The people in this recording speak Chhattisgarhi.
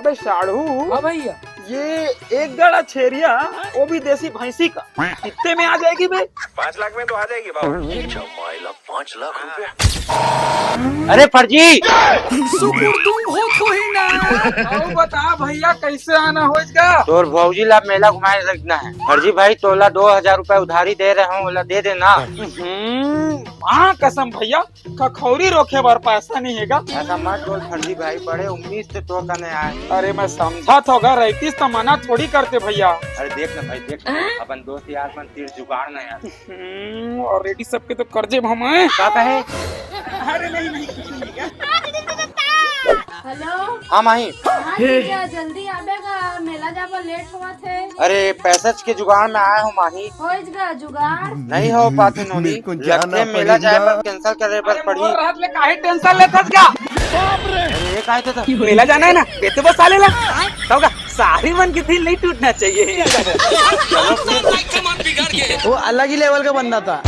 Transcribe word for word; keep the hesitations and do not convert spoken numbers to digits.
बे साढ़ू, हाँ भैया। ये एक गड़ा छेरिया, वो भी देसी भैंसी का, कितने में आ जाएगी बे? पाँच लाख में तो आ जाएगी बाबू। अच्छा, माइला, पाँच लाख रुपया। अरे फर्जी, सुकुर तुम हो तो ही ना। अउ बता भैया, कैसे आना होइस गा? तोर भौजी ला मेला घुमाए रखना है। फर्जी भाई, तोला दो हजार रुपया उधारी दे रहे हूँ, ओला दे देना। हम्म, माँ कसम भैया, खखौरी रोके बर पैसा नहीं है गा। ऐसा मत बोल फर्जी भाई, बड़े उम्मीद से तो कने आए। अरे मैं समझा था गा, रहतीस त मना थोड़ी करते भैया। अरे देख ना भाई, देख ना, अपन दोस्त यार मन तीर जुगाड़ ना यार। हम्म, already सबके तो कर्जे भमा है। का कहे? अरे नहीं, नहीं, कुछ नहीं है। हेलो। हाँ माही। हाँ जीजा, जल्दी आबे गा, मेला जाबा लेट होवत है। अरे पैसा के जुगाड़ में आया हूँ माही। होइस गा जुगाड़? नहीं हो पाते नोनी, लगथे मेला जाए बर cancel करे बर पड़ही। मोर रहत ले काहे tension लेथस गा? अरे ये काहे तो मेला जाना है ना, बेटे बस आ लेला। तब का सारी मन की दिल नहीं टूटना चाहिए। वो अलग ही level का बंदा था।